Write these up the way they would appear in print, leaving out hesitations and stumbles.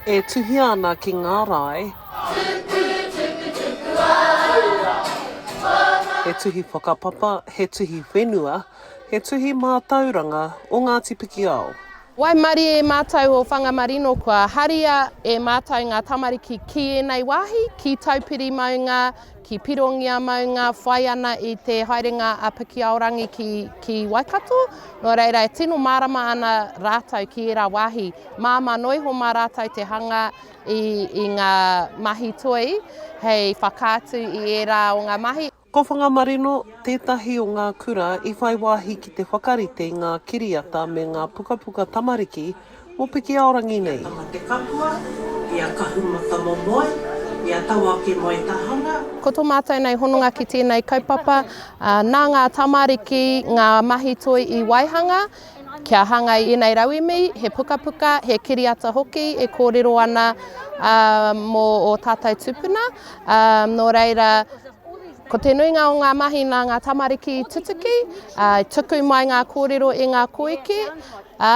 E tuhia ana ki ngā rae. He tuhi whakapapa, he tuhi whenua, he tuhi mātauranga o Ngāti Pikiao. Waimarie mātou o Whangamarino kua haria e mātou ngā tamariki ki ēnei wāhi, ki Taupiri maunga, ki Pirongia maunga, whai ana i te haerenga a Pikiaorangi ki, ki Waikato. Nō reira e tino mārama ana rātou ki ērā wāhi. Māmā noa iho mā rātou te hanga i, i ngā mahi toi hei whakaatu i ērā o ngā mahi. Ko Whangamarino tētahi o ngā kura i whai wāhi ki te whakarite i ngā kiriata me ngā pukapuka tamariki mō Pikiaorangi nei. Tamatekapua, i a Kahumatamomoe, i a Tawake-moetahanga. Ko tō mātou nei hononga ki tēnei kaupapa, nā ngā tamariki ngā mahi toi i waihanga, kia hanga i ēnei rauemi, he pukapuka, he kiriata hoki e kōrero ana mō ō tātou tūpuna. Nō reira, ko te nuinga o ngā mahi nā ngā tamariki i tutuki, i tuku mai ngā kōrero i ngā koeke, ā,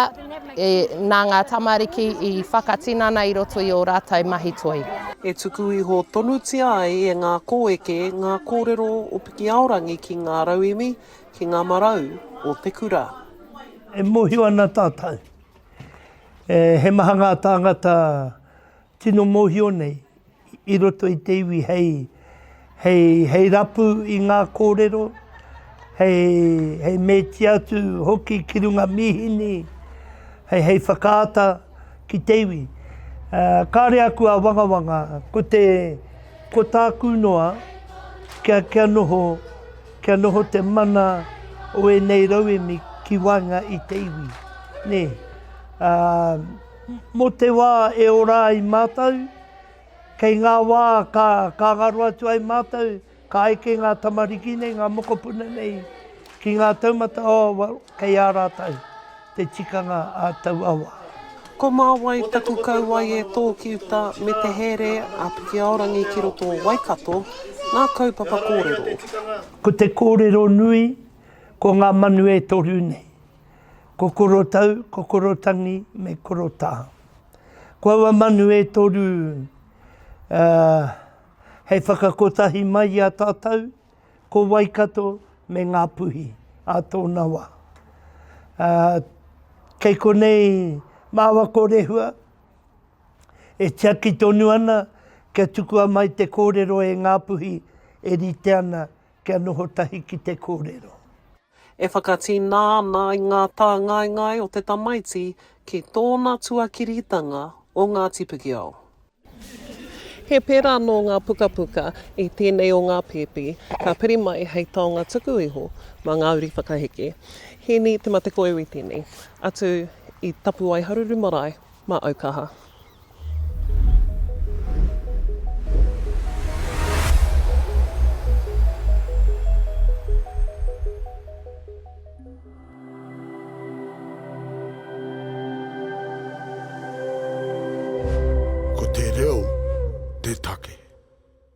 nā ngā tamariki i whakatinana i roto i ō rātou mahi toi. E tuku iho tonutia ai e ngā kōeke ngā kōrero o Pikiaorangi ki ngā rauemi, ki ngā marau o te kura. E mōhio ana tātou, he maha ngā tāngata tino mōhio nei i roto i te iwi hei, hei, hei rapu i ngā kōrero, hei, hei mēti atu hoki ki runga mīhini, hei, hei whakaata ki te iwi. Uh, kāre aku āwangawanga, ko te, ko tāku noa, kia, kia noho, kia noho te mana o ēnei rauemi ki waenga i te iwi. Nē. Uh, Mō te wā e ora ai mātou, kei ngā wā ka, ka ngaro atu ai mātou, ka eke ngā tamariki nei, ngā mokopuna nei ki ngā taumata, oh, well, kei a rātou te tikanga a taua wā. Ko Māwai taku kauae e tō ki uta me te here a Pikiaorangi ki roto o Waikato ngā kaupapa kōrero. Ko te kōrero nui, ko ngā manu e toru nei. Ko Korotau, ko Korotangi me Korotā. Ko aua manu e toru hei whakakotahi mai i a tātou, ko Waikato me Ngāpuhi ā tōna wā. Kei konei māua ko Rehua e tiaki tonu ana kia tukua mai te kōrero e Ngāpuhi e rite ana kia noho tahi ki te kōrero. E whakatinā ana i ngā tāngaengae o te tamaiti ki tōna tuakiritanga o Ngāti Pikiao. He pērā nō ngā pukapuka i tēnei o ngā pēpi ka piri mai hei taonga tuku iho mā ngā uri whakaheke. Hēni Te Matekoiwi tēnei, atu i Tapuaeharuru Marae mā Aukaha. Ko te reo.